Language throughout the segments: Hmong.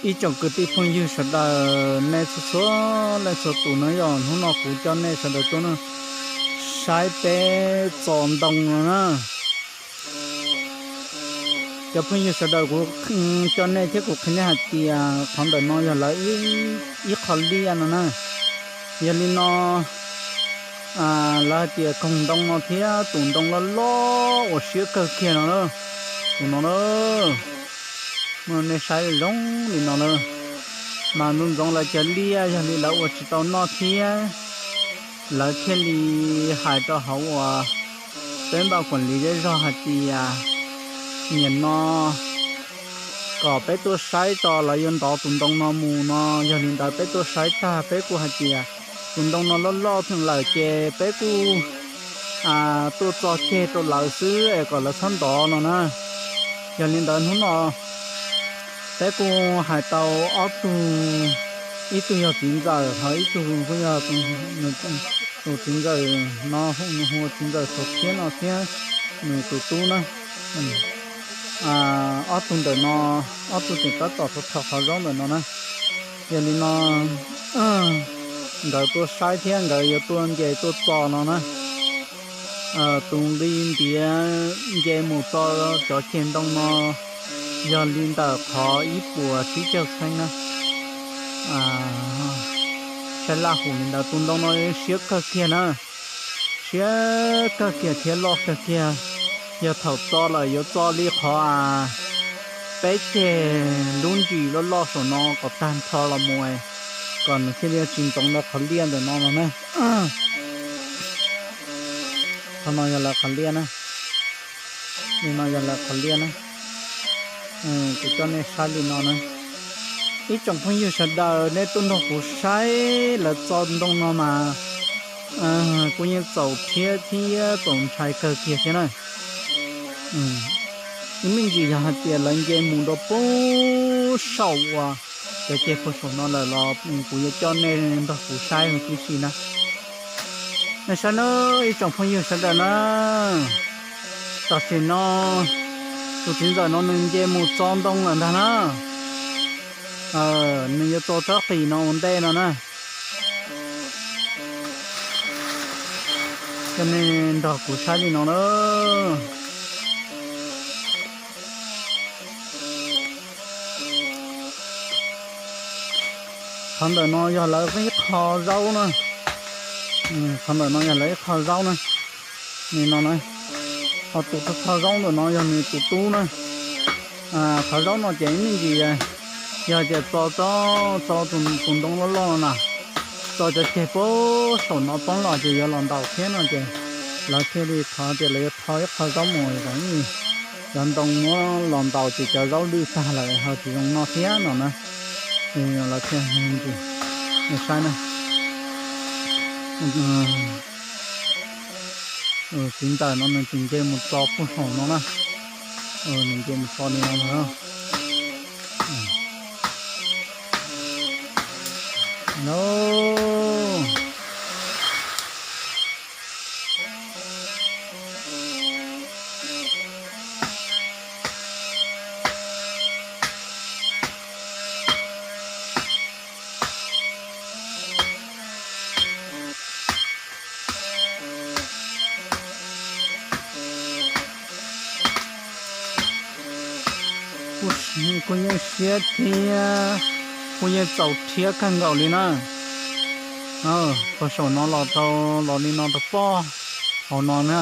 Ib tsoom kwv tij phooj ywg sawv daws, nej txhua txhua leej txhua tus no, yog hnub no kuv coj nej sawv daws tuaj saib peb txo ntoo no na. Cov phooj ywg sawv daws, kuv coj nej thiab kuv qhia nej hais tias qhov ntawm no yog lawv ib qho liaj no na. Yog li no, lawv hais tias koog ntoo no thiab tus ntoo loj loj uas siab kawg kiag no, tus no na, nej saib zoo li no na, mas ntxoov ntxoov lawv cov liaj, yog li lawv ua tsis tau noj thiab, lawv thiaj li hais rau hauv uas peb npaj kuam li zej zog hais tias nim no kom peb tuaj saib tso, lawv yuav ntov tus ntoo no mus no. Yog li ntawd peb tuaj saib tag peb kuj hais tias tus ntoo no loj loj lawm ces peb kuj tuaj txo ceg rau lawv xwb es kom lawv txhob ntov no na. Yog li ntawd hnub no peb kuj hais tau ob tug, ib tug yog txiv ntxawm ho ib tug kuj yog tus txiv ntxawm no, hu ua txiv ntxawm Xauv Thiab no thiab nws tus tub na. Ob tug ntawm no, ob tug tseem tab tom rho qhov zaub ntawm no na. Yog li no nkawd tuaj saib thiab nkawd yuav tuaj nce tuaj txo no na. Tus nqi ntiav nce mus txo cov ceg ntoo no yog li ntawm qhov ib puas tsib caug txheeb na. Saib laj hum li ntawd, tus ntoo no siab kawg kiag na, siab kawg kiag thiab loj kawg kiag. Yog thaum txo lawm yuav txo li qhov peb ceg lub ntsis loj loj saum no kom tag nrho los mus, kom nws thiaj li tsis ntxoov ntawm qhov liaj ntawm no no na. Qhov no yog lawv qhov liaj na. Li no yog lawv qhov liaj na. Kuv coj nej saib li no na. Ib tsoom phooj ywg sawv daws, nej tuaj nrog kuv saib lawv txo ntoo no mas kuj yeej txaus rhiab thiab txaus ntshai kawg kiag thiab na. Ib me ntsis yog hais tias lawv nce mus rau puag saum uas cov ceg puag saum no lawm los kuv yuav coj nej nrog kuv saib tib si na. Nej saib na, ib tsoom phooj ywg sawv daws na, tam sim no tus txiv ntxawm no nws nce mus txo ntoo lawm ntag na. Nws yuav txo tsob qis no ua ntej no na. Coj nej nrog kuv saib li no na. Qhov ntawm no yog lawv ib qho zaub na. Qhov ntawm no yog lawv ib qho zaub na. Nim no na, ho tus qho zaub ntawm no yog nws tus tub na. Qhov zaub no ces ib me ntsis yog tias txo, txo tus ntoo loj loj no na, txo cov ceg puag saum no poob los ces yuav los ntaus thiab no ces lawv thiaj li thov tias lawv yuav tho ib qho zaub mus kom cov ntoo muab los ntaus ces cov zaub lwj tag lawm ho tsis zoo noj thiab no na. Lawv thiaj, saib na, txiv ntxawm no nws tseem nce mus txo puag saum no na. Nws nce mus txo li no na. Kuj yeej siab thiab kuj yeej txaus rhiab kawg nkaus li na. Puag saum no los rau, los li no rau pog hauv no na.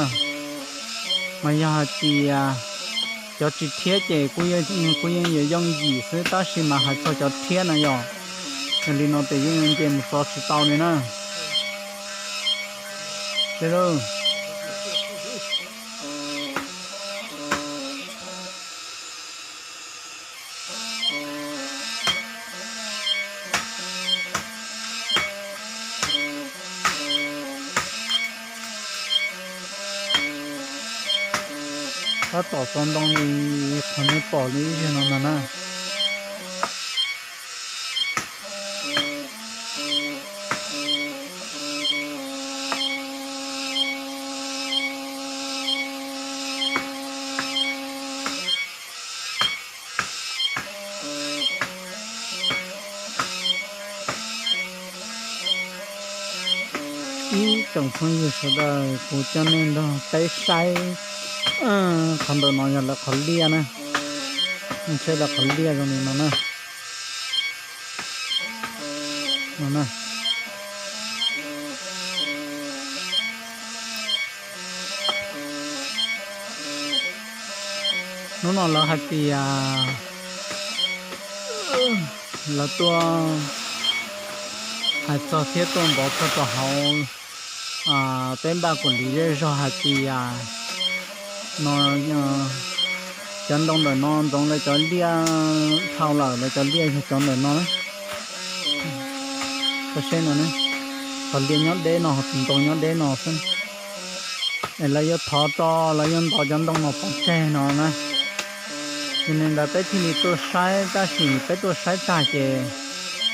Mas yog hais tias cov tsis rhiab ces kuj yeej yuav yooj yim xwb, tab sis mas hais txog cov rhiab na yog, yog li no ces yeej nce mus txo tsis tau li na. Tab tom txo ntoo li qhov nej pom li ib zaug no mas na. Ib tsoom phooj ywg sawv daws, kuv coj nej nrog peb saib qhov ntawm no yog lawv qhov liaj na. Saib lawv qhov liaj zoo li no na. No na. Hnub no lawv hais tias lawv tuaj hais txog thiab tuaj ntov txog rau hauv peb npaj kuam li zej zog hais tias no, cov ntoo ntawm no ntxoov lawv cov liaj dhau lawm, lawv cov liaj yog cov ntawm no na. Koj saib no, qhov liaj nyob deb no, tus ntoo nyob deb no xwb. Es lawv yuav thov tso, lawv yuav ntov cov ntoo no pov tseg no na. Yog li ntawd peb thiaj li tuaj saib, tab sis peb tuaj saib tag ces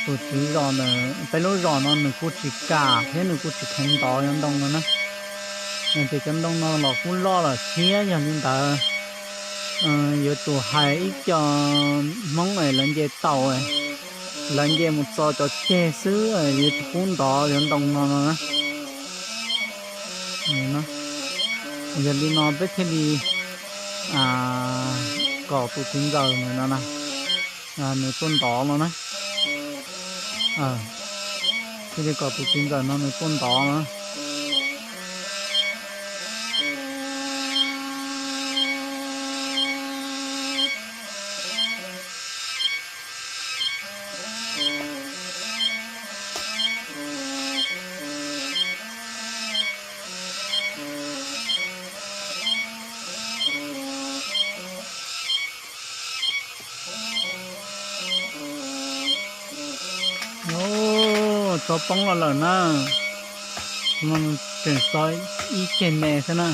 tus tswv zos ntawm peb lub zos no nws kuj tsis kam thiab nws kuj tsis kheev ntov cov ntoo no na. Ces cov ntoo no los kuj loj lawm thiab, yog li ntawd yuav tsum hais ib co Hmoob es lawv nce tau, lawv nce mus txo cov ceg xwb, yuav tsis pub ntov cov ntoo no no na. Yog li no peb thiaj li kom tus txiv ntxawm no na, nws tuaj ntov no na. Thiaj li kom tus txiv ntxawm no nws tuaj ntov no. Tso poob los lawm na. Tseem txo ib ceg me xwb na.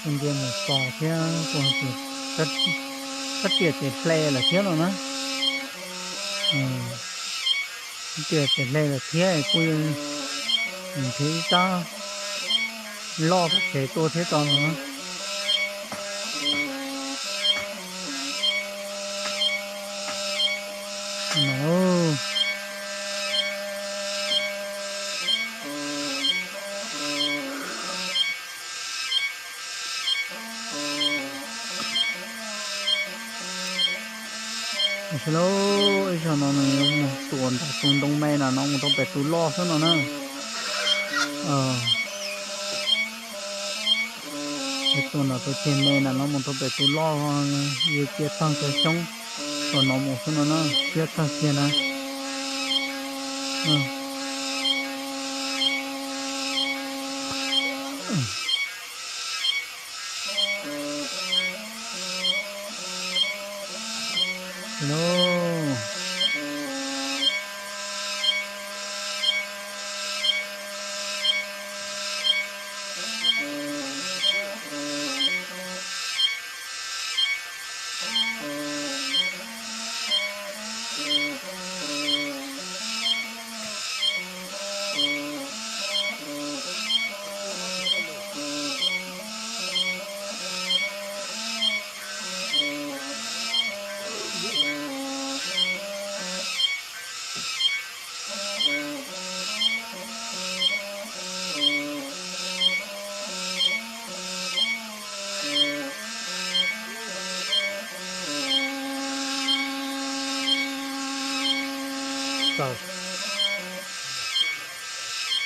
Tus ntsia mus txog thiab kuj hais tias sab riam ces hle lawm thiab no na. Sab riam ces hle lawm thiab kuj nrhiav ib rab loj tom tsev tuaj thiab tso no na. Sawv daws, ib zaug no nws yuav mus tuam nram tus ntoo me na no mus rau pem tus loj xwb no na. Yuav tuam nram tus ceg me na no mus rau pem tus loj, yuav cia tag cov xyoob uas no mus xwb no na, siab tag kiag na.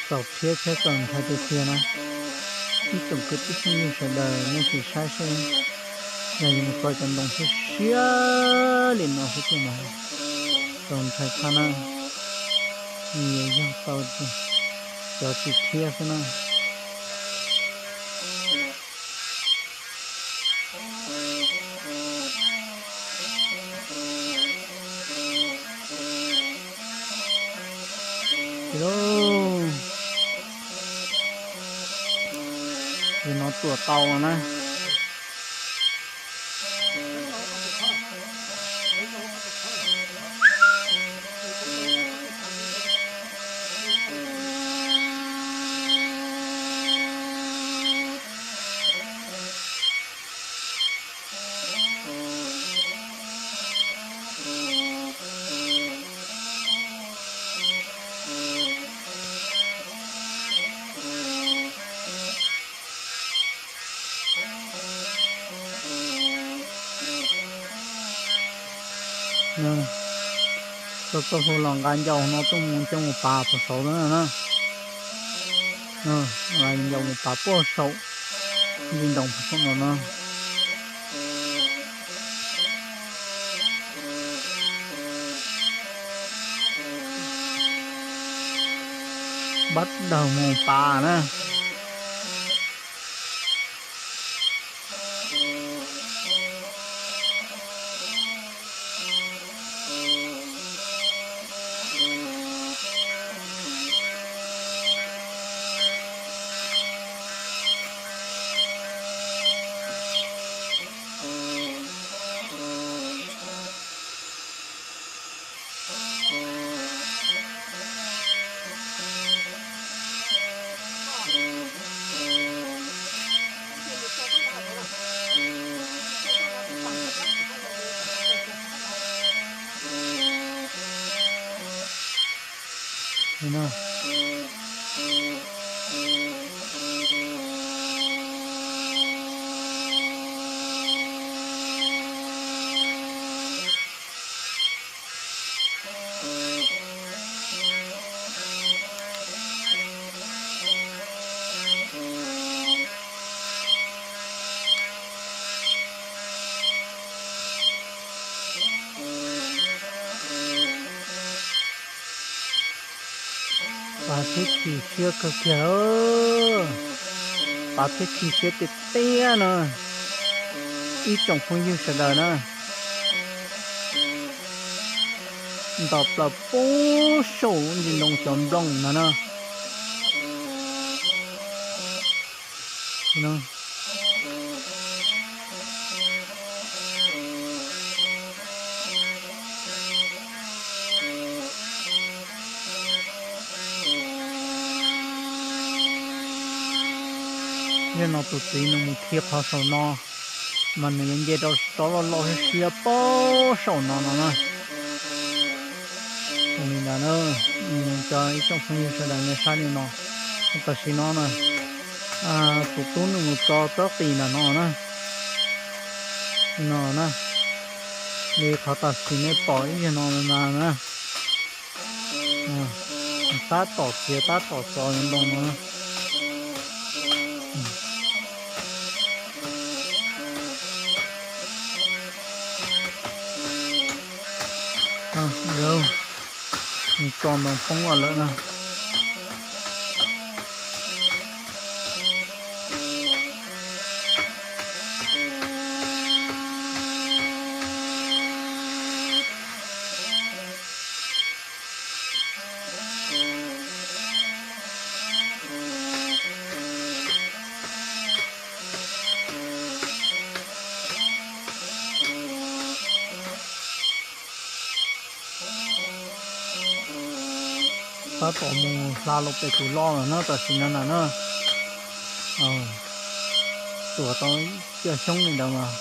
Txaus rhiab thiab txaus ntshai tiag tiag na. Ib tsoom kwv tij phooj ywg sawv daws nej sim saib seb, yog yuav mus txo cov ntoo siab siab li no xwb tiag mas txaus ntshai tshaj na. Nws yuav yog tau tiag. Cov tsis khiab xwb na. Ces no tuam tau no na. Txoj txoj hlua los nqa ncau no tuaj mus coj mus pav puag saud na. Nqa ncau mus pav puag saud, ntsis ntoo puag saum no na. Pab dawg mus pav na. Pav thiab chim siab kawg kiag, pav thiab chim siab tiag tiag no ib tsoom phooj ywg sawv daws na. Nto plaws puag saum ntsis ntoo cov nplooj no na. Yog no tus txiv nws mus khi qhov saum no, mas nws yuav nce rau tsob loj loj siab siab puag saum no no na. Li ntawd na, cov ib tsoom phooj ywg sawv daws nej saib li no, tam sim no na, tus tub nws mus txo tsob qis ntawm no na. No na, li qhov tam sim nej pom ib yam no na, tab tom txiav tab tom txo ntoo no. Tso ntoo poob los lawm na. Tab tom mus hla los pem tus loj lawm na tam sim no na. Tuam tau cov xyoob li ntawd mas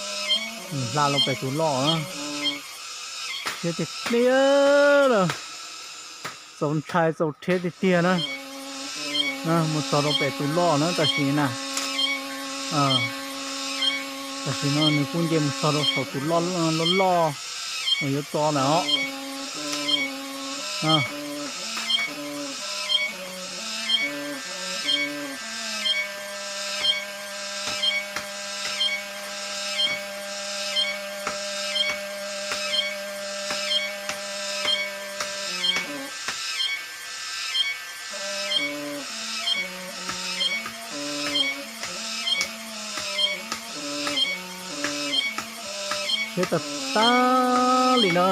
mus hla los pem tus loj na. Thiab tiag tiag lawm, txaus ntshai txaus rhiab tiag tiag na. Mus txog rau pem tus loj na tam sim na. Tam sim no nws kuj nce mus txog rau saum tus loj loj uas yuav txo lawm os. Thiab tag tag li no,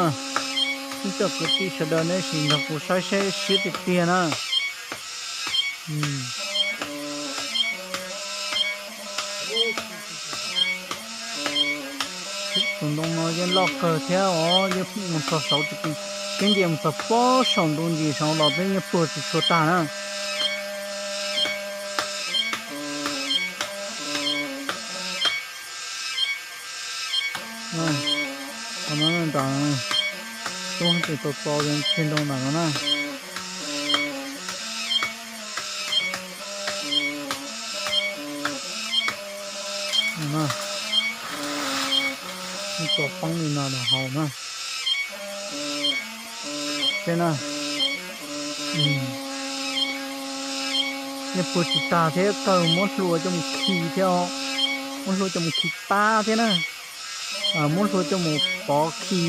ib tsoom kwv tij sawv daws nej sim nrog kuv saib seb siab tiag tiag na. Tus ntoo no yeej loj kawg thiab os, yeej mus txog saud tsis, yeej nce mus txog pob saum ntu ntsis saud los twb yeej puag tsis tshua tag na. Qhov no nram tub tsis tau txo, txij ntoo nram no na. Txo poob li no los haus na. Seb na, yeej puag tsis tag thiab, kawg muab hlua coj mus khi thiab, muab hlua coj mus khi pab thiab na. Muab hlua coj mus pov khi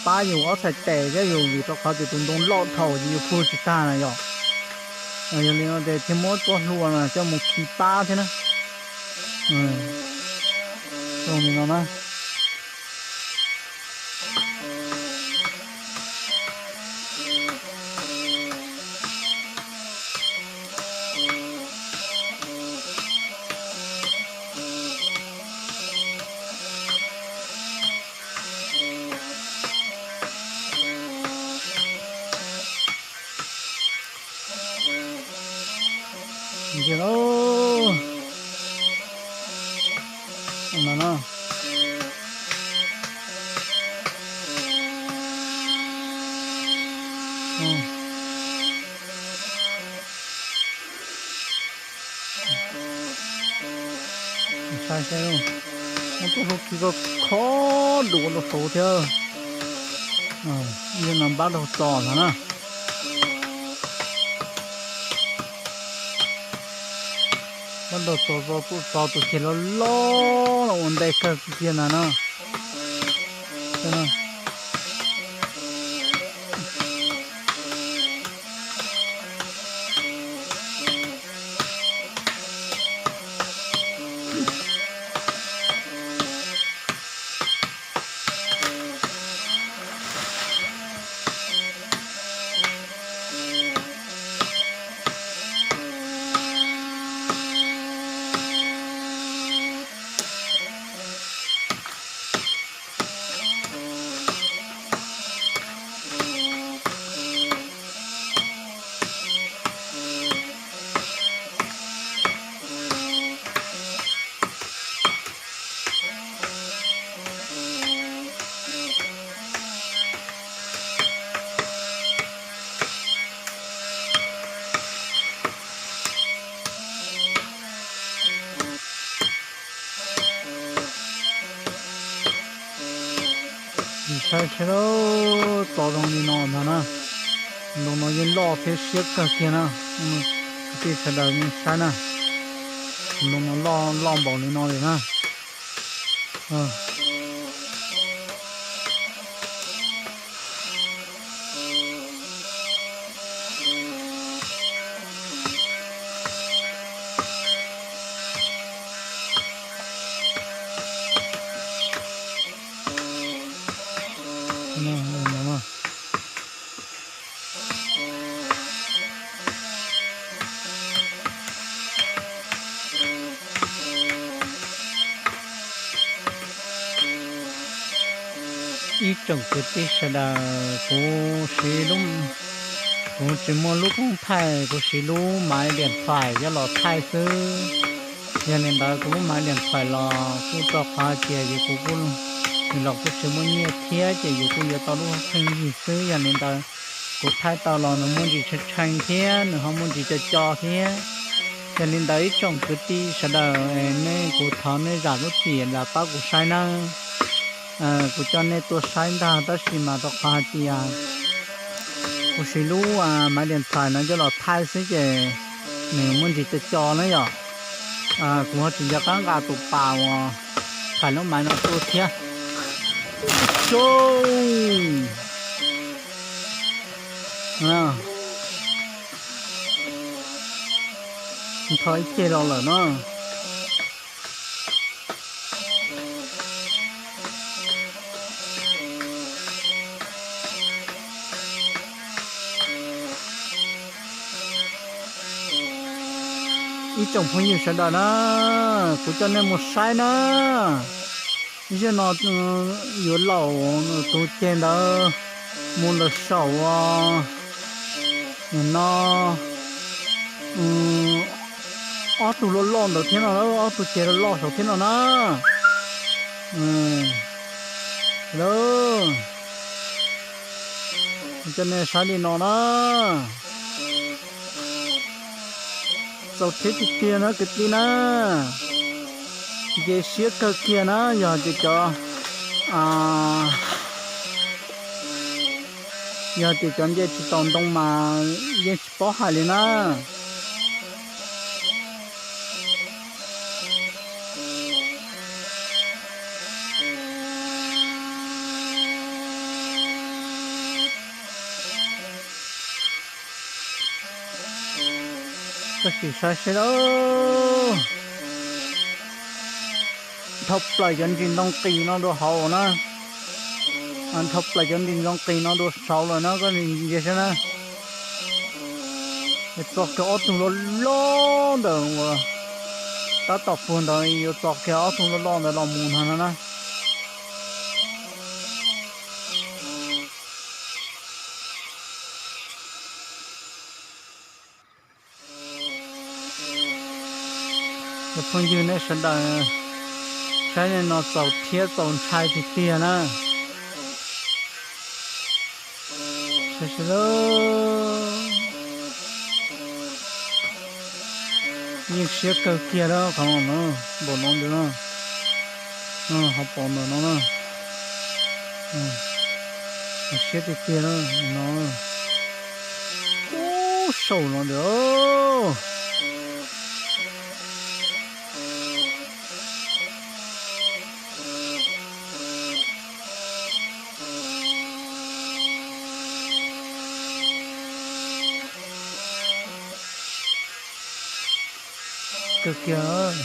pab yus ob txhais tes thiab yus, vim rau qhov tias tus ntoo loj dhau ces yus puag tsis tag na yom. Yog li no ces thiaj muab txoj hlua no coj mus khi pab thiab na. Zoo li no na. Ntsia lauj, no no. Saib saib, muab txoj hlua khi kho kho dua rau saud thiab. Yog no npab rau txos ntag na. Npab rau txos, txos tus ceg loj loj los ua ntej kawg kiag ntag na. Saib seb, txo zoo li no ntag na. Ntoo no yeej loj thiab siab kawg kiag na. Kwv tij sawv daws nej saib na, ntoo no loj loj npaum li no li na. Ib tsoom kwv tij sawv daws, kuv siv lub, kuv tsis muaj lub koob thaij, kuv siv lub maiv diam thaim coj los thaij xwb. Yog li ntawd kuv lub maiv diam thaim los kuj rau qhov hais tias yus kuj, nws los kuj tsis muaj nyiaj thiab ces yus kuj yuav tau lub pheej yig xwb. Yog li ntawd kuv thaij tau los nws muaj ntsis tshee tshee thiab nws ho muaj ntsis co co thiab. Yog li ntawd ib tsoom kwv tij sawv daws, nej, kuv thov nej zam lub txim los pab kuv saib nawb. Kuv coj nej tuaj saib ntag tab sis mas rau qhov hais tias kuv siv lub maiv diam thaim no coj los thaij xwb ces nws muaj ntsis co co na yom. Kuv ho tsis nco qab nqa tus pas uas thaij lub maiv no tuaj thiab. Nthos ib ceg los lawm no. Ib tsoom phooj ywg sawv daws na, kuv coj nej mus saib na. Zaum no yuav laum tus ceg ntawd mus lawm saum, nim no ob tug loj loj ntawd thiab no, ob tug ceg loj loj saud thiab no na. Coj nej saib li no na. Txaus thiab tiag tiag na kwv tij na. Nce siab kawg kiag na, yog tias cov, yog tias cov nce tsis taus ntoo mas yeej tsis paub hais li na. Koj sim saib seb lauj. Dhau plaws cov ntsis ntoo qis no dua hauv na. Dhau plaws cov ntsis ntoo qis no dua saud lawm na, koj ntsia saib na. Txog kiag ob tug loj loj ntawd uas tab tom puag ntawd, yuav txog kiag ob tug loj loj ntawd los mus no na. Cov phooj ywg nej sawv daws saib no txaus thiab txaus ntshai tiag tiag na. Yeej siab kawg kiag lawm qhov no, npaum no ntawd na. Hauv paus ntawm no na. Siab tiag tiag no. Ub, saum no ntawd. Kawg kiag.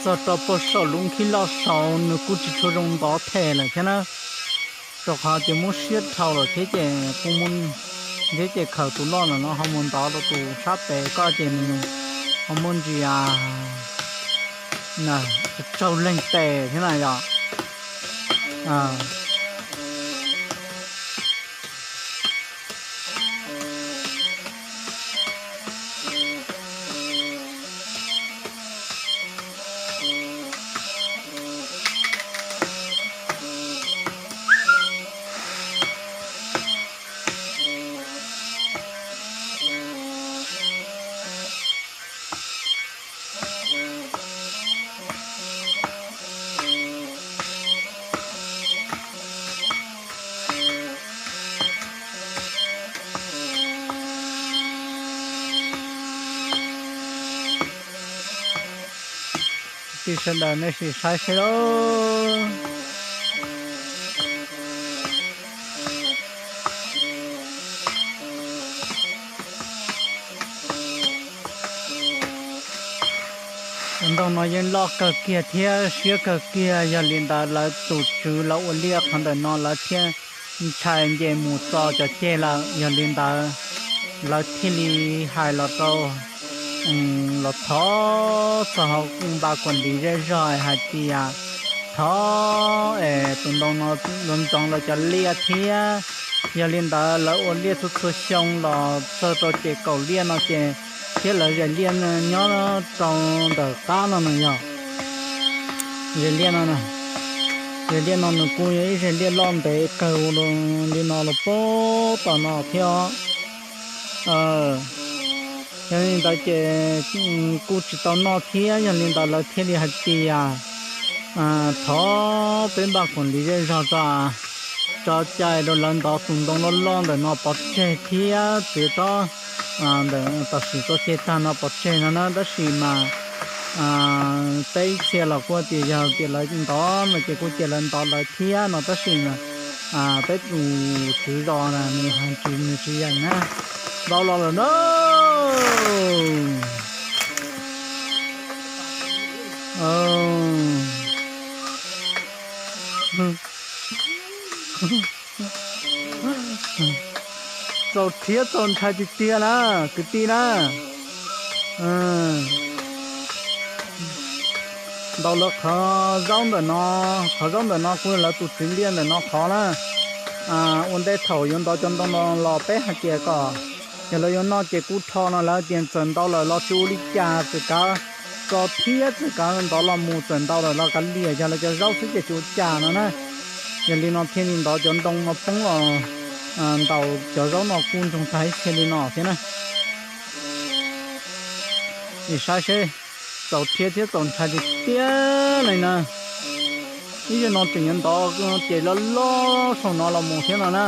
Txog rau puag saum lub nkhib loj saud nws kuj tsis tshua zoo ntov them lawm thiab na, rau qhov tias muab siab dhau lawm thiab ces kuj muab, thiab ces khaws tus loj lawm no ho mus ntov rau tus sab pem koj ces nws ho muaj ntsia tsaug leeg tes thiab na yom. Kwv tij sawv daws nej sim saib seb lauj. Tus ntoo no yeej loj kawg kiag thiab siab kawg kiag, yog li ntawd lawv tus tswv lawv ua liaj qhov ntawm no lawv thiaj ntshai nce mus txo cov ceg lawm, yog li ntawd lawv thiaj li hais los rau, los thov txog hauv npa kuam ntiv zej zog hais tias thov es tus ntoo no yuav ntxoov lawv cov liaj thiab. Yog li ntawd lawv ua liaj txhua txhua xyoo los txog rau ces kaum liaj no ces, thiab lawv zes liaj nyob rau ntawm qab no na yog. Zes liaj no, zes liaj no nws kuj yog ib zes liaj loj ntev kawg li no los puag tom no thiab os. Yog li ntawd ces kuj tsis tau noj thiab, yog li ntawd lawv thiaj li hais tias thov peb npaj khoom li zej zog tso, tso cai rau lawv ntov tus ntoo loj loj ntawm no pov tseg thiab txiav tsob ntawm tam sim tso cai tag no pov tseg no na. Tab sis mas peb ib txhia los kuj tias yog tias lawv ntov no ces kuj cia lawv ntov lawv thiab no, tab sis mas peb tus tswv zos na nws hais tsis, nws tsis yeem na. Vau los lawm na. Txaus rhiab txaus ntshai tiag tiag na, kwv tij na. Ntaus lawv qhov zaub ntawm no, qhov zaub ntawm no kuj lawv tus tswv liaj ntawm no qhov na. Ua ntej thaum yuav ntov cov ntoo no los peb hais tias kom yog lawv yuav noj ces kub rho no lawv tias txawm ntau lawm los tsis ua li cas, txawm kav tso thiab txawm kav ntov los mus txawm ntau lawm los kav liam yog lawv cov zaub xwb ces tsis ua cas no na. Yog li no thiaj li ntov cov ntoo no poob los ntaus cov zaub no kuj ntsoog tag ib txhia li no thiab na. Es saib seb, txaus rhiab thiab txaus ntshai tiag tiag li na. Ib zaug no tseem yuav ntov ces loj loj saum no los mus thiab no na.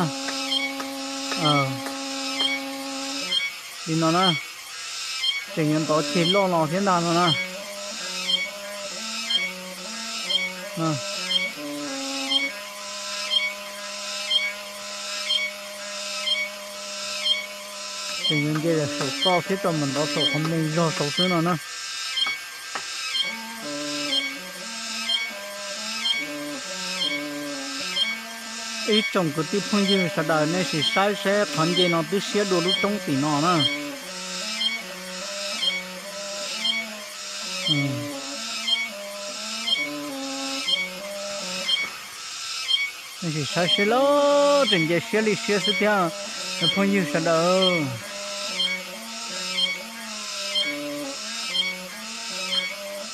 Li no na, tseem yuav ntov ceg loj los thiab ntag no na. Tseem yuav nce saum toj thiab rau mam ntov saum qhov me zog saud xwb no na. Ib tsoom kwv tij phooj ywg sawv daws nej sim saib seb qhov nce no twb siab dua lub roob tim no na. Nej sim saib seb lauj, tseem nce siab li siab xwb thiab cov phooj ywg sawv daws.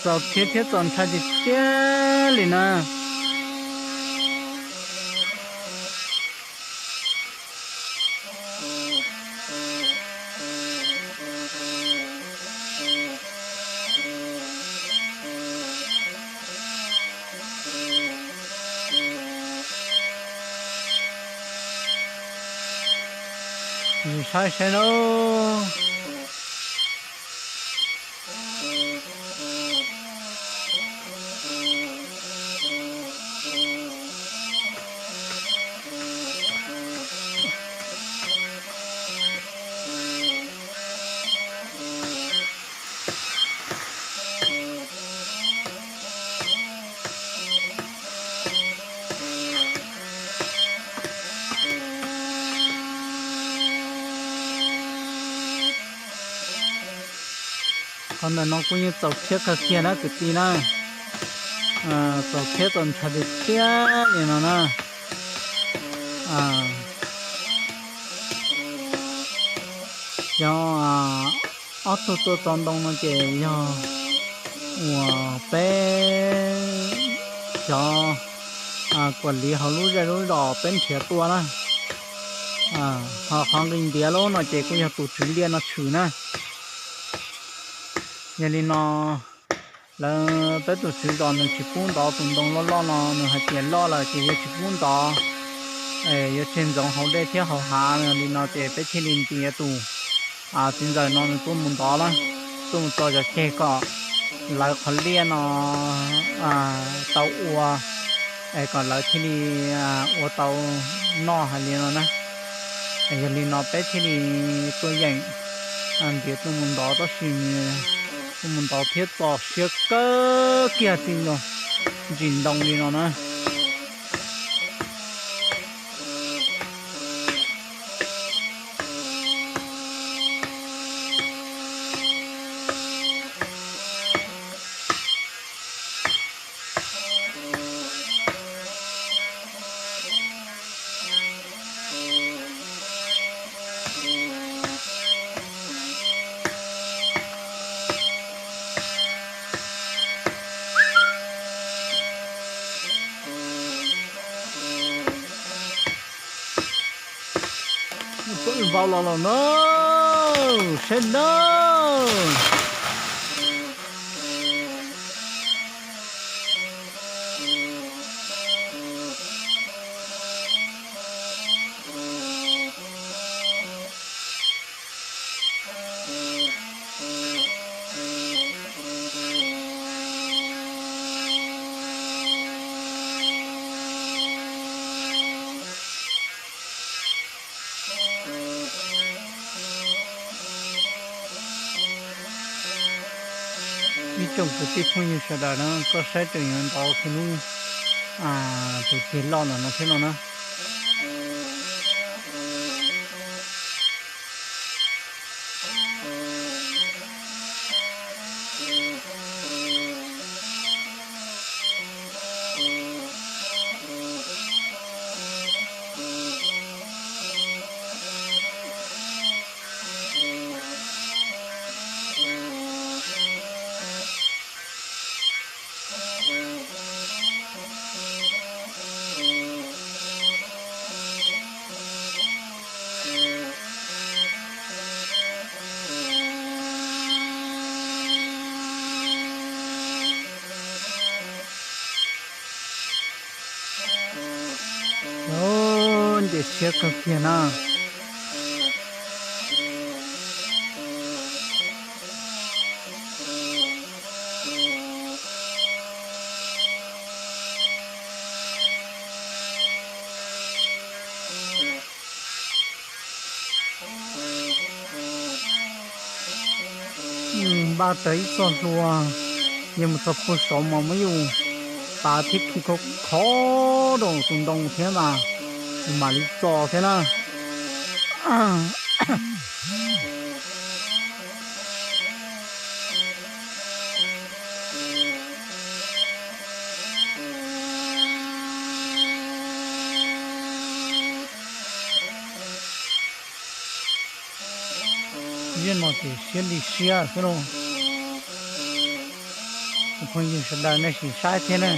Txaus rhiab thiab txaus ntshai tiag tiag li na. Saib saib lauj. Qhov ntawm no kuj yeej txaus rhiab kawg kiag na kwv tij na. Txaus rhiab txaus ntshai tiag tiag li no na. Yog ob tug tuaj txo ntoo no ces yog uas peb cov kuam liv hauv lub zej lub zos peb nrhiav tuaj na. Ho qhov nqi ntiav lub no ces kuj yog tus tswv liaj no tshwm na. Yog li no lawv peb tus tswv zos nws tsis pub ntov tus ntoo loj loj no, nws hais tias loj lawm ces yuav tsis pub ntov, yuav tseg ntxoov hauv dej thiab hauv hav. Yog li no ces peb thiaj li ntiav tus txiv ntxawm no nws tuaj mus ntov na, tuaj mus txo cov ceg kom lawv qhov liaj no tau ua, es kom lawv thiaj li ua tau noj hais li no na. Yog li no peb thiaj li tuaj yeem ntiav tuaj mus ntov, tab sis tuaj mus ntov thiab txaus siab kawg kiag tij los ntsis ntoo li no na. Vau los los na, seb na. Ib tsoom kwv tij phooj ywg sawv daws na, koj saib tseem yuav ntov kiag lub tus ceg loj no thiab no na. Ntxim siab kawg kiag na. Npaj tau ib txoj hlua, yog mus txog puag saud mas muab yus tav thiab khi khov khov rau tus ntoo thiab mas, mam li txo thiab na. Yog no ces siab li siab xwb lauj. Phooj ywg sawv daws nej sim saib thiab na,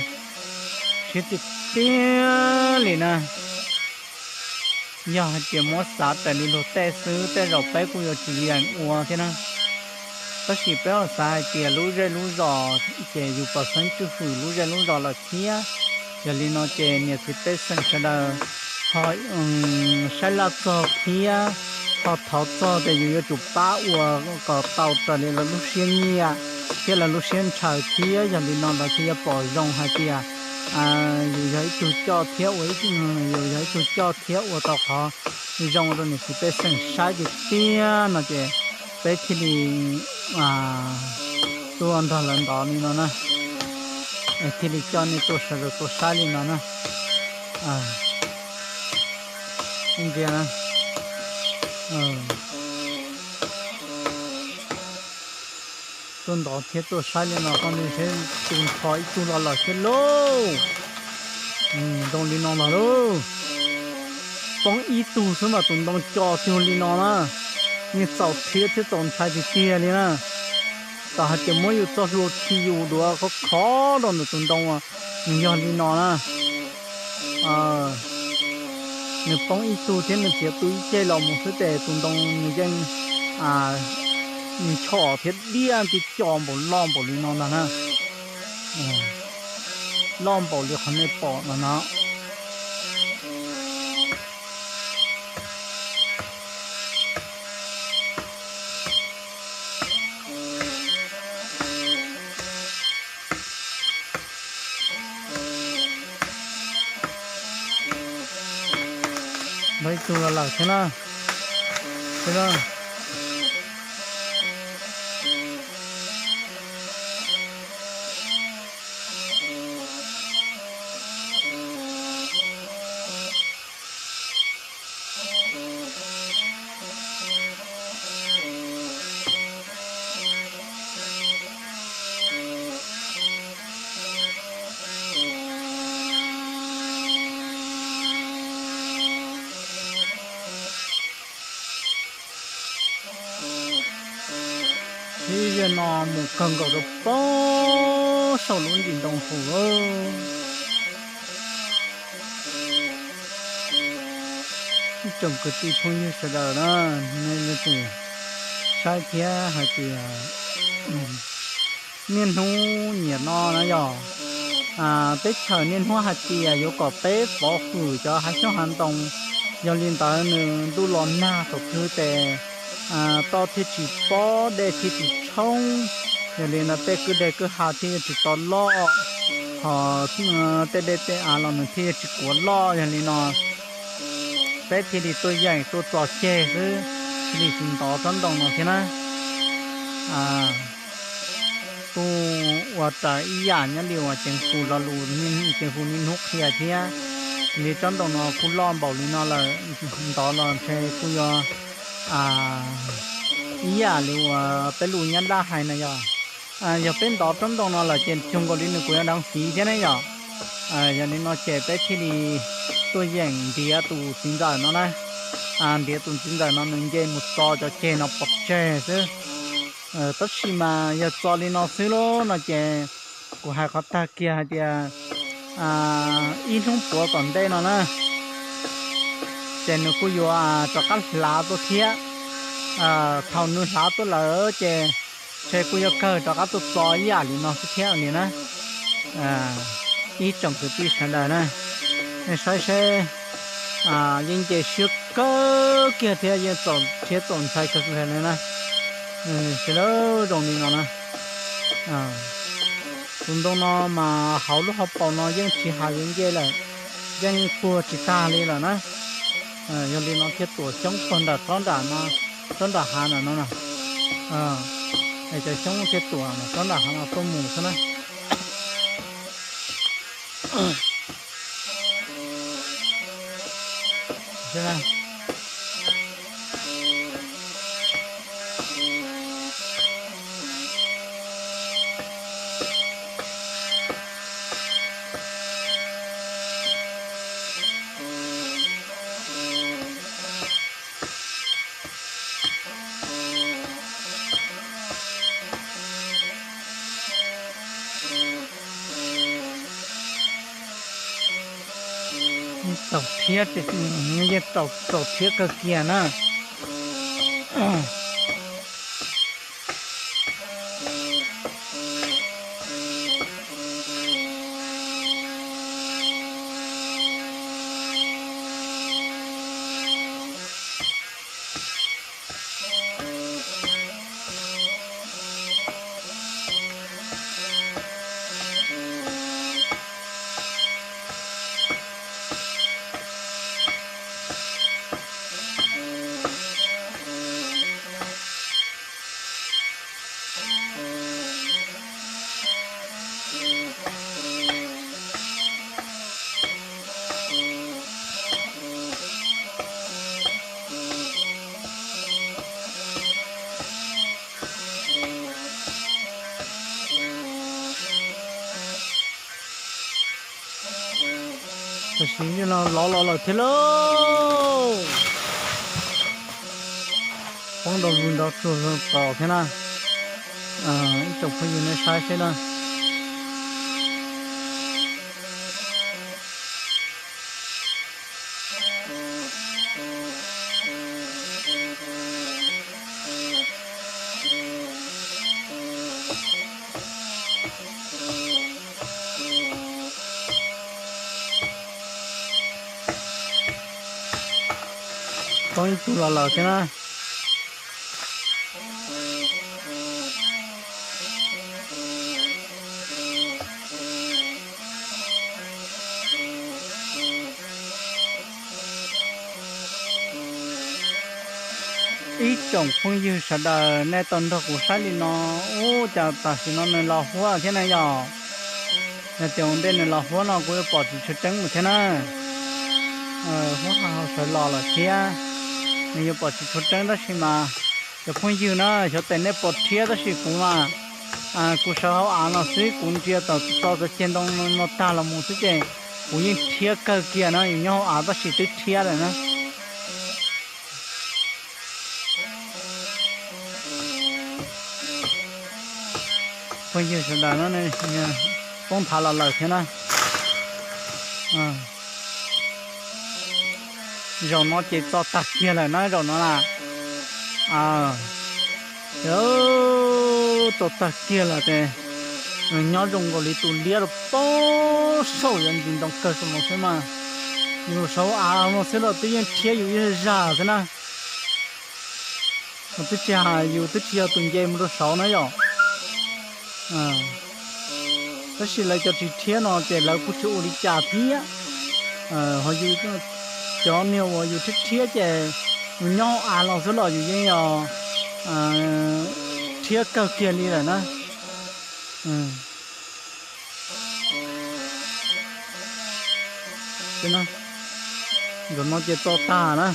siab tiag tiag li na. Yog hais tias muab xav raws li luag tej xwb tej zaum peb kuj yuav tsis yeem ua thiab na. Tab sis peb ho xav hais tias lub zej lub zos ces yus pom xeeb tswj hwm lub zej lub zos lawm thiab. Yog li no ces niam txiv pej xeem sawv daws ho saib laj txog thiab ho thov txog tias yus yuav tsum pab ua kom tau raws li lawv lub siab nyiam thiab lawv lub siab ntshaw thiab. Yog li no lawv thiaj yuav pom zoo hais tias yus yog ib tug coj thiab ua, yus yog ib tug coj thiab ua tau qhov zoo rau niam txiv pej xeem saib tiag tiag no ces peb thiaj li tuaj nrog lawv ntov li no na, thiaj li coj nej tuaj sawv daws tuaj saib li no na. Ntsia na, tuaj ntov thiab tuaj saib li no, koj ntsia seb tus nrho ib tug los lawm thiab lauj. Ntoo li no los lauj. Poob ib tug xwb mas tus ntoo co cuag li no na. Yeej txaus rhiab thiab txaus ntshai tiag tiag li na. Tam hais tias muab yus txoj hlua khi yus duav khov khov rau ntawm tus ntoo, nws yog li no na. Nws poob ib tug thiab nws txiav tu ib ceg los mus xwb ces tus ntoo nws yeej nchos thiab diaj nti co npaum loj npaum li no ntag na. Loj npaum li qhov nej pom no no. Ntov ib tug los lawm thiab na. Ib zaj no mus kawg nkaus rau pem saum lub ntsis ntoo hauv lawm. Ib tsoom kwv tij phooj ywg sawv daws na, nej yuav tsum Saib thiab hais tias niaj hnub niam no na yog teb chaws niaj hnub hais tias yuav kom peb pov hwm cov hav xyoob hav ntoo. Yog li ntawd nws ntuj los nag thaum twg ces toj thiaj tsis pob, dej thiaj tsis tshoob. Yog li no tej kwj deg kwj ha thiaj yuav tsis tau loj, ho tej dej tej av los nws thiaj yuav tsis kuav loj. Yog li no peb thiaj li tuaj yeem tuaj txo ceg xwb, thiaj li tsis ntov tsob ntoo no thiab na. Kuj ua raws ib yam nyob li uas ceev xyuas lo lus, ceev xyuas niaj hnub qhia thiab. Li tsob ntoo no kuj loj npaum li no lawm, ntov los ntshe kuj yuav ib yam li uas peb lus Nyab Laj hais na yog, yog peb ntov tsob ntoo no lawm ces cuag nkaus li nws kuj yuav deev fiv thiab ne yom. Yog li no ces peb thiaj li tuaj yeem ntiav tus txiv ntxawm no na. Ntiav tus txiv ntxawm no nws nce mus txo cov ceg no pov tseg xwb. Tab sis mas yog txo li no xwb lauj no ces kuv hais qhov tag kiag hais tias ib hnub puav tom ntej no na, ces nws kuj yuav rov qab hlav tuaj thiab. Thaum nws hlav tuaj lawm ces ntshe kuj yuav kawg rov qab tuaj txo ib yam li no xwb thiab li na. Ib tsoom kwv tij sawv daws na, nej saib seb, yeej nce siab kawg kiag thiab yeej txaus rhiab txaus ntshai kawg li na. Sawv daws zoo li no na. Tus ntoo no mas hauv lub hauv paus no yeej tsis hais yuav nce lawm, yeej puag tsis tag li lawm na. Yog li no thiaj tuam xyoob puag nram tsob nram no, tsob nram hav nram no na. Es cov xyoob thiaj tuam tsob nram hav no tuaj mus xwb na. Txaus rhiab, yeej txaus rhiab kawg kiag na. Tam sim no lov los lawm thiab lauj. Poob nrov vwg nrov tsuag tos thiab na. Ib tsoom phooj ywg nej saib seb na. Poob ib tug los lawm thiab na. Ib tsoom phooj ywg sawv daws nej tau nrog kuv saib li no, ub, cas tam sim no nws los huab thiab na yom. Yog tias ua ntej nws los huab no kuv yuav pom tsis tshua tseeb mus thiab na. Huab hauv sawv los lawm thiab, nws yuav pom tsis tshua tseeb tab sis mas cov phooj ywg na xyov tes nej puas rhiab tab sis kuv mas, kuv sawv hauv av no xwb kuv ntsia tau txo cov ceg ntoo no tag los mus xwb ces kuv yeej rhiab kawg kiag na, yus nyob hauv av tab sis twb rhiab lawm na. Phooj ywg sawv daws no, poob nthav los lawm thiab na. Zaum no ces txo tag kiag lawm na zaum no na. Ces tau tag kiag lawm ces nws nyob zoo nkaus li tus liab rau pem saum, yuav ntsis ntoo kawg saum no xwb mas. Yus saum av no xwb los twb yeej rhiab yus ib zag xwb na. Twb tsis hais yus twb tsis yog tus nce mus rau saud na yom. Tab sis lawv cov tsis rhiab no ces lawv kuj tsis ua li cas thiab. Ho yus cov niag uas yus rhiab rhiab ces yus nyob av los xwb los yus yeej yog rhiab kawg kiag li lawm na. Zaum no ces tso tag na.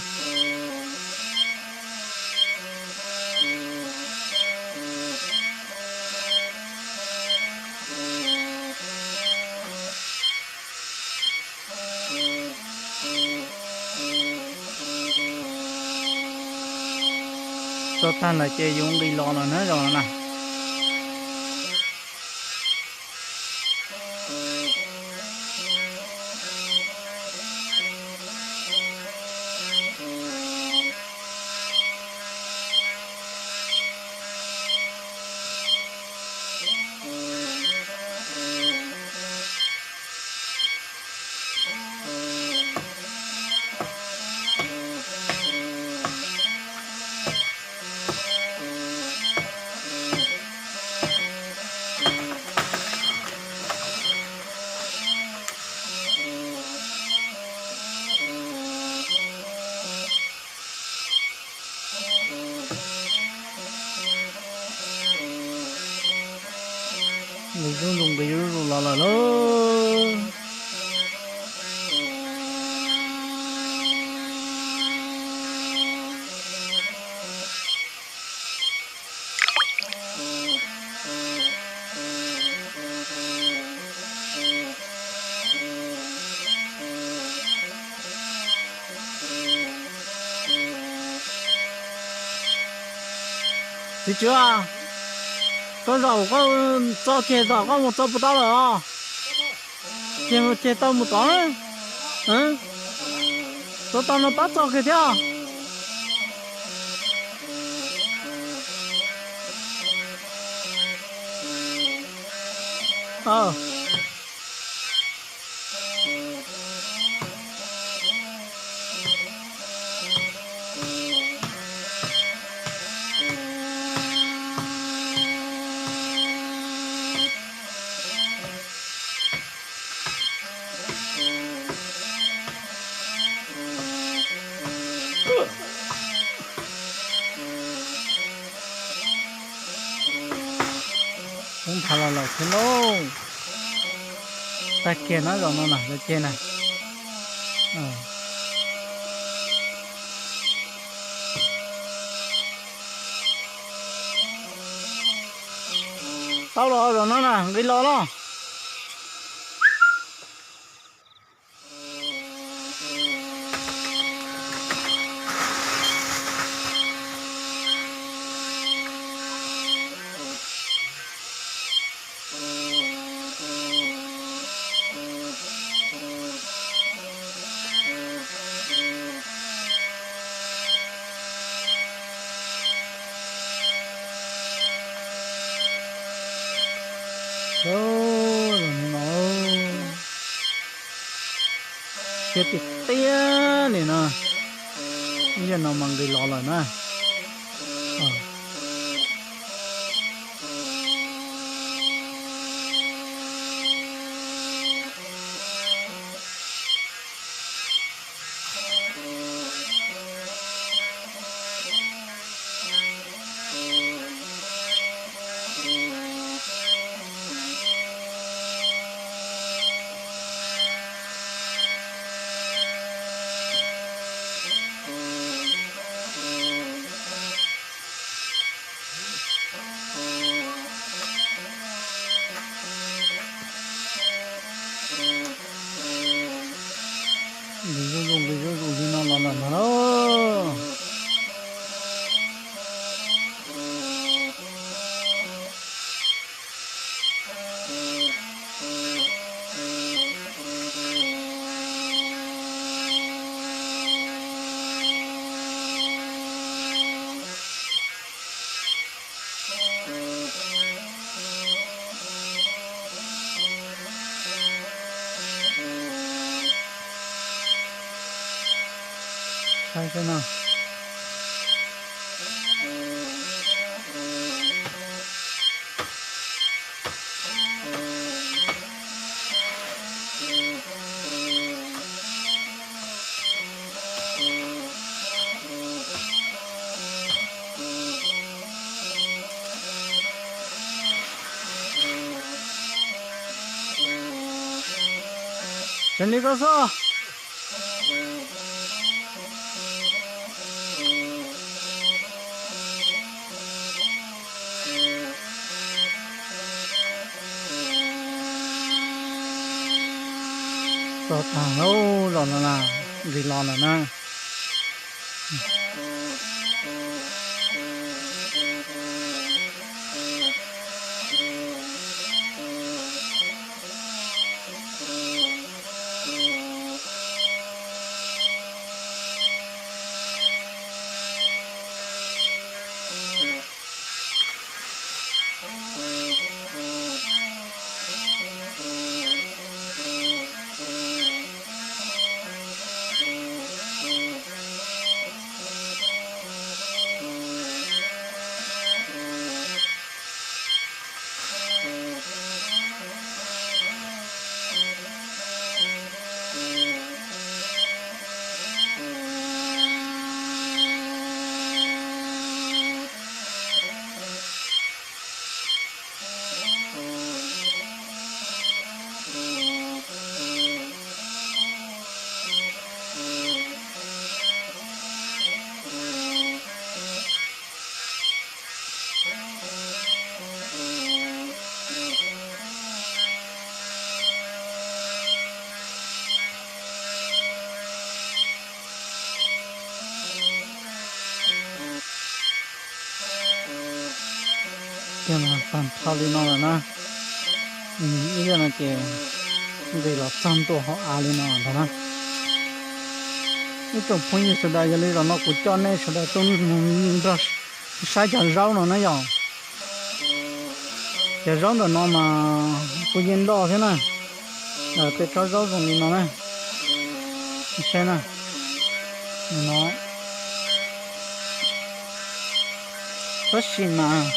Tso tag lawm ces yuav nqis los lawm na zaum no na. Nqis zuj zus nqis zuj zus los lawm lauj. Txiv tswv, koj zaum koj txo kiag tom koj mus txo puas tau lawm os? Ceg ceg tau mus tod. Txo tau no pab txo kiag thiab. Poob nthav los lawm thiab lauj. Tag kiag na zaum no na, ceg na. Tau los zaum no na, nqis los los. Siab tiag tiag li no. Ib yam no mas nqis los lawm na. Xwb no. Tseem li koj xwb. Txog tag lauj, los no na, nqis los lawm na. Tiag, tag nrho li no lawm na. Ib yam no ces nqis los txog ntua hauv av li no ntag na. Ib tsoom phooj ywg sawv daws, yog li zaum no kuv coj nej sawv daws tuaj mus nrog saib cov zaub no na yom. Cov zaub ntawm no mas kuj yeej loj thiab na. Tej tsob zaub zoo li no na, saib na, no. Tab sis mas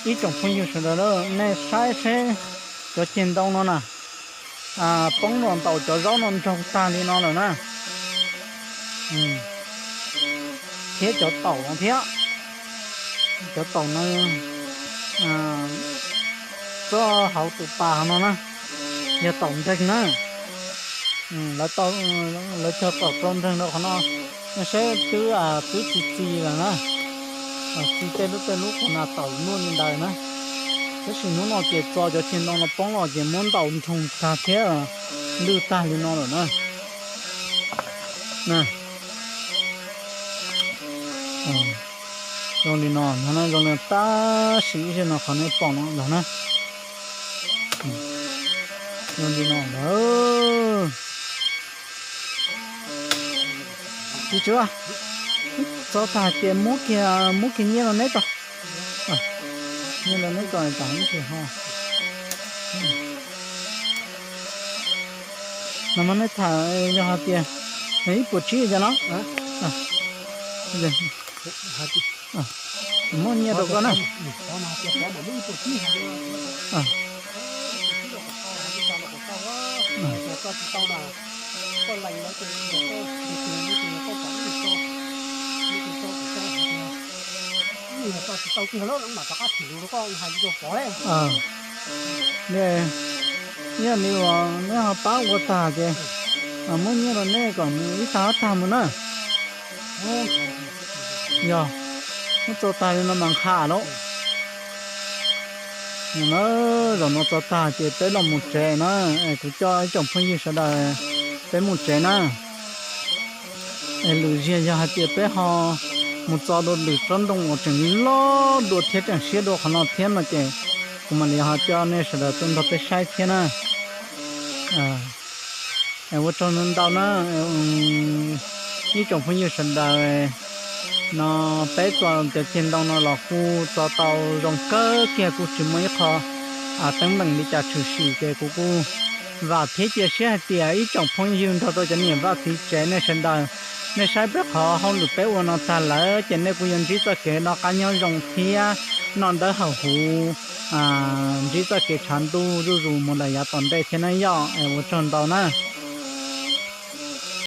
ib tsoom phooj ywg sawv daws, nej saib seb cov ceg ntoo no na, poob los ntaus cov zaub no nraug tag li no lawm na. Thiab cov taum no thiab, cov taum no, txoj hauv tus pas no na, yog taum nreeg na. Lawv cog taum rau nreeg rau qhov no, nej saib twb, twb txi txi lawm na. Txi tej lub tej lub qhov na taum luaj li ntawd na. Tab sis hnub no ces txo cov ceg ntoo no poob los ces muab ntaus nraug tag thiab lwj tag li no lawm na. Zoo li no, zoo li no tab sis ib zaug no qhov nej pom no ntag na. Zoo li no ntag. Tsis tshua, txo tag ces muab kiag, muab kiag nyiaj rau neb tso. Nyiaj rau neb tso tam ib tsis ho. No mas nej tham yog hais tias ib puas tsib cov no. Muab nyiaj rau koj na. Yog li uas neb ho pab ua tag ces muab nyiaj rau neb kom nws ib tag ob tag mus na. Yog, muab txo tag li no mas nqha lauj. Zaum no txo tag ces peb los mus tsev na. Kuv coj ib tsoom phooj ywg sawv daws peb mus tsev na. Es lwm zaus yog hais tias peb ho mus txo dua lwm tsob ntoo uas tseem loj dua thiab tseem siab dua qhov no thiab no ces kuv mam li ho coj nej sawv daws tuaj nrog peb saib thiab na. Ua tsaug ntau na ib tsoom phooj ywg sawv daws. No peb txo cov ceg ntoo no los kuj txo tau zoo kawg kiag, kuj tsis muaj ib qho teeb meem li cas tshwm sim ces kuv kuj vam thiab cia siab hais tias ib tsoom phooj ywg nrog rau cov niam vaj txiv tsev nej sawv daws Nej saib peb qhov hauj lwm peb ua no tag lawm ces nej kuj yuav ntsib txoj kev noj qab nyob zoo thiab noj dawb haus huv, ntsib txoj kev tshav ntuj zuj zus mus lawm yav tom ntej thiab na yom. Ua tsaug ntau na.